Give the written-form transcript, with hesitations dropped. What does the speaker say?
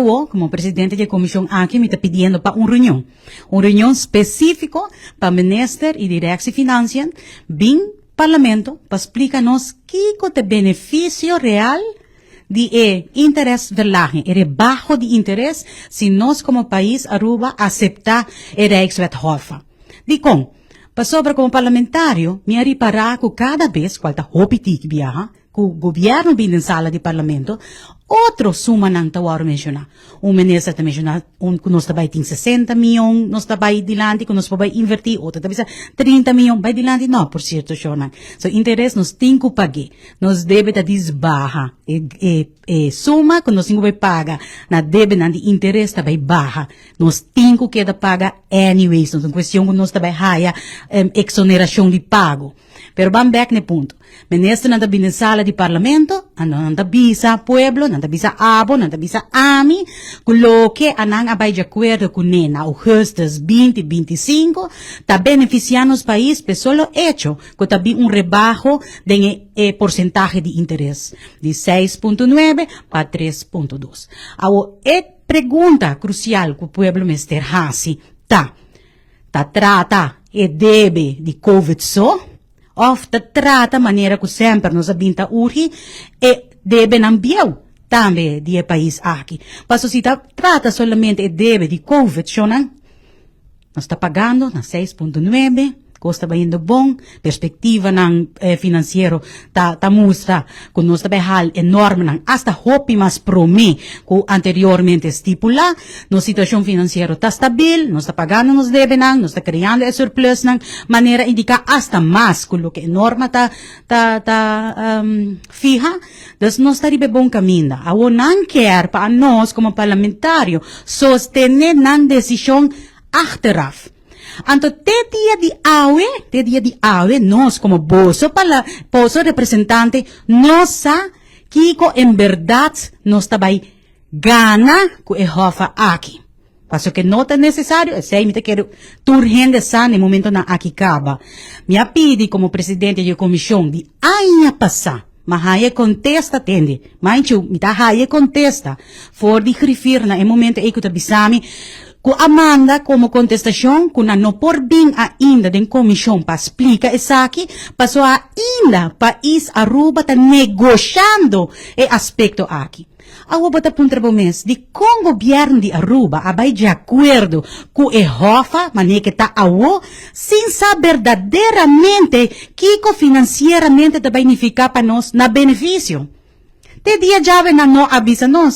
awo, komo presidente di komishon aki, mi ta pidiendo pa un reunion. Un reunion spesífiko pa minister i directie Financiën bin parlamento pa splika nos kiko ta e benefisio real di e interesverlaging, e rebaho di interes, si nos komo pais Aruba aseptá e Rijkswet Hoffa. Dikon? Pasobra komo parlamentario mi a ripará ku kada bes, kual ta hopi tiki biaha, ku gobièrnu bin den sala di parlamento, otro sumanan ta wòrdu menshoná. Un minister ta menshoná un ku nos ta bai tin 60 mion, nos ta bai dilanti, ku nos por bai invertí, otro ta bisa 30 mion, bai dilanti. No, por sierto, shornan. So interes nos tin ku pag'é. Nos debe ta disbaha. E suma ku nos tin ku bai paga na debenan di interes ta bai baha. Nos tin ku keda paga anyways. No ta un kuestion ku nos ta bai haya eksonerashon di pago. Pero ban bèk na e punto. Ministernan ta bin den sala di parlamento, anto nan ta bisa pueblo, nan ta bisa abo, nan ta bisa ami, ku loke a nan a bai di akuerdo kuné na ougùstùs 2025 ta benefisiá nos pais p'e solo echo ku ta bin un rebaho den e porsentahe di interes di 6,9 pa 3,2. Awo e pregunta krusial ku pueblo mester hasi ta, Ta trata e debe di Covid so òf ta trata manera ku semper nos a bin ta urgi e debenan bieu tambe di e pais aki? Paso si ta trata solamente e debe di Covid shonan, nos ta pagando na 6,9, kos ta bayendo bon, perspektivanan finansiero ta mustra ku nos ta bai hal e normanan asta hopi mas promé ku anteriormente stipulá. Nos situashon finansiero ta stabil, nos ta pagando nos debenan, nos ta kreando e surplusnan manera indiká asta mas ku loke e norma ta fiha. Dus nos ta riba e bon kaminda. Awor nan kier pa anos komo parlamentario sostené nan desishon achteraf. Anto te dia di awe, te dia di awe, nos komo boso pala, boso representante, no sa kiko en bèrdat nos ta bai gana ku e hòfa aki. Pasobra ke no ta nesesario, esei mi ta kere tur hende sa na e momentonan aki kaba. Mi a pidi komo presidente di e komishon di aña pasá, ma haña e kontesta tende. Manchu, mi ta haña e kontesta for di grifir na e momento ei ku ta bisa mi ku a manda komo kontestashon ku nan no por bin ainda den komishon pa splika esaki, pasobra ainda pais Aruba ta negoshando e aspekto aki. Awor bo ta puntra bo mes, dikon gobièrnu di Aruba a bai di akuerdo ku e hòfa manera ke ta awo sin sa berdaderamente kiko finansieramente ta bai nifiká pa nos na benefisio? Te dia djawe nan no a bisa nos.